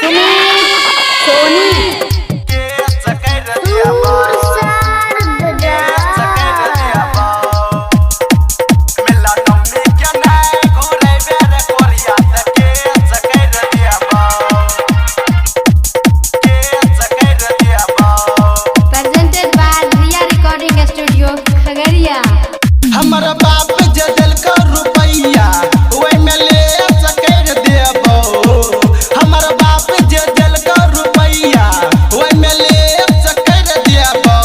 Sumit Soni. Presented by Riya recording studio Khagaria. हमर बाप जे देलको रुपैया ओहिमे ले सकर देबो। हमर बाप जे देलको रुपैया ओहिमे ले सकर देबो।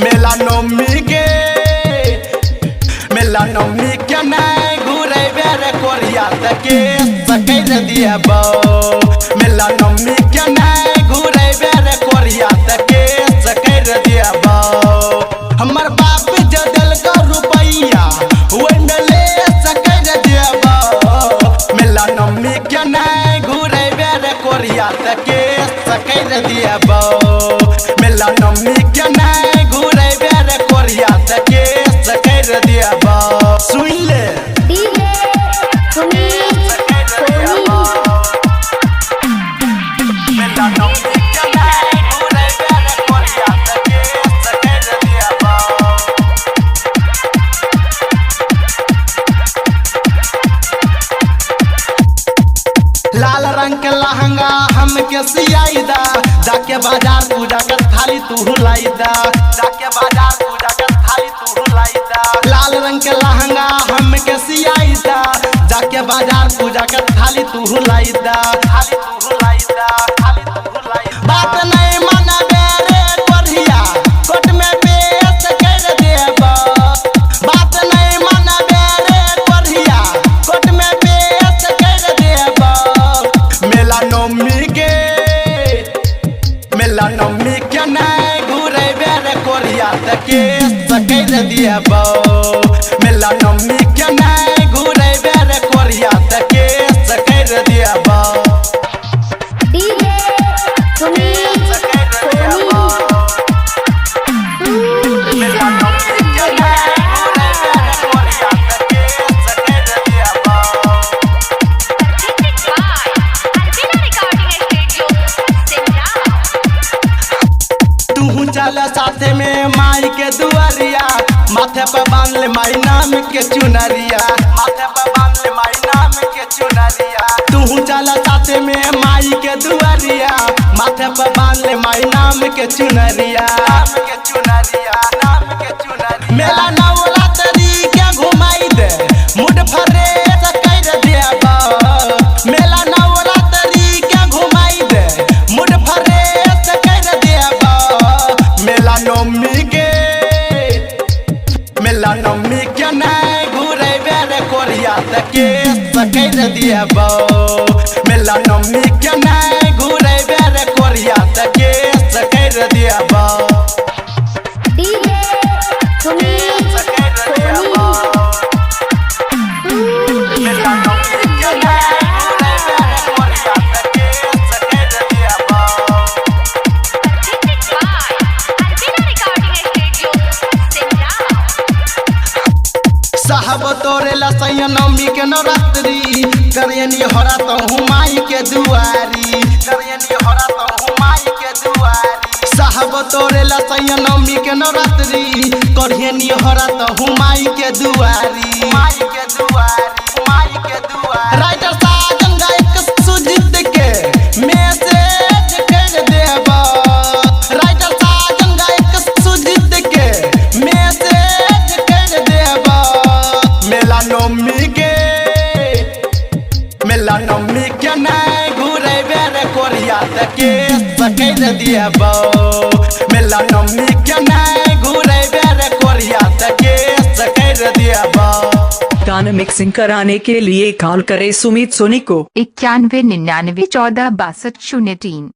मेला नवमी के, मेला नवमी के नहि घुरेबे रे कोरिया तके सकर देबो। मेला नवमी के नहि घुरेबे रे कोरिया तके सकर देबो। हमर बाप जे देलको रुपैया ओहिमे ले सकर देबो। मेला नवमी के नहि घुरेबे रे कोरिया तके सकर देबो। मेला नवमी के नहि घुरेबे रे कोरिया तके सकर देबो। सुन ले। डीजे सुमित सोनी। मेला नवमी के नहि घुरेबे रे कोरिया तके सकर देबो। लाल रंग के लहंगा हमके सियाईदा, जाके बाजार पूजा के थाली तू लाईदा। जाके बाजार पूजा के थाली तू लाईदा। लाल रंग के लहंगा हमके सियाईदा, जाके बाजार पूजा के थाली तू लाईदा। थाली तू लाईदा, थाली तू लाईदा। बात नहीं मानबे रे कोरिया कोर्ट में पेश कर देबो। बात नहीं मानबे रे कोरिया कोर्ट में पेश कर देबो। मेला नवमी के, मेला नवमी के नहि घुरेबे रे कोरिया तके सकर देबो। मेला नवमी के नहि घुरेबे रे कोरिया तके सकर देबो। डीजे सुमित सोनी। मेला नवमी के नहि घुरेबे रे कोरिया तके सकर देबो। तू चल साथे में माई के दुआरिया, माथे पर बांध ले माई नाम के चुनरिया। माथे पर बांध ले माई नाम के चुनरिया। तू चल साथे में माई के दुआरिया, माथे पर बांध ले माई नाम के चुनरिया। नाम के चुनरिया, नाम के चुनरिया। मेला नवरात्रि के घुमाई दे, मुड फरेश कर देबो। मेला नवरात्रि के घुमाई दे, मुड फरेश कर देबो। मेला नवमी के, मेला नवमी के नहि घुरेबे रे कोरिया तके सकर देबो। मेला नवमी के नहि घुरेबे रे कोरिया तके सकर देबो। डीजे सुमित सकर देबो। सोनी। मेला नवमी के नहि घुरेबे रे कोरिया तके सकर देबो। साहब तोरे लसैया नवमी के नवरात्रि, करियनी हरा तहु माई के दुआरी। करियनी हरा तहु माई के दुआरी। साहब तोरे लसैया नवमी के नवरात्रि, करियनी हरा तहु माई के दुआरी। माई के दुआरी, माई के दुआरी। राइटर साजन गायक सुजीत के मैसेज कर देबो। राइटर साजन गायक सुजीत के मैसेज कर देबो। मेला नवमी के, मेला नवमी के नहि घुरेबे रे कोरिया तके सकर देबो। मेला नवमी के नहि घुरेबे रे कोरिया तके सकर देबो। गाना मिक्सिंग कराने के लिए कॉल करें सुमित सोनी को 91 99 14 62 03।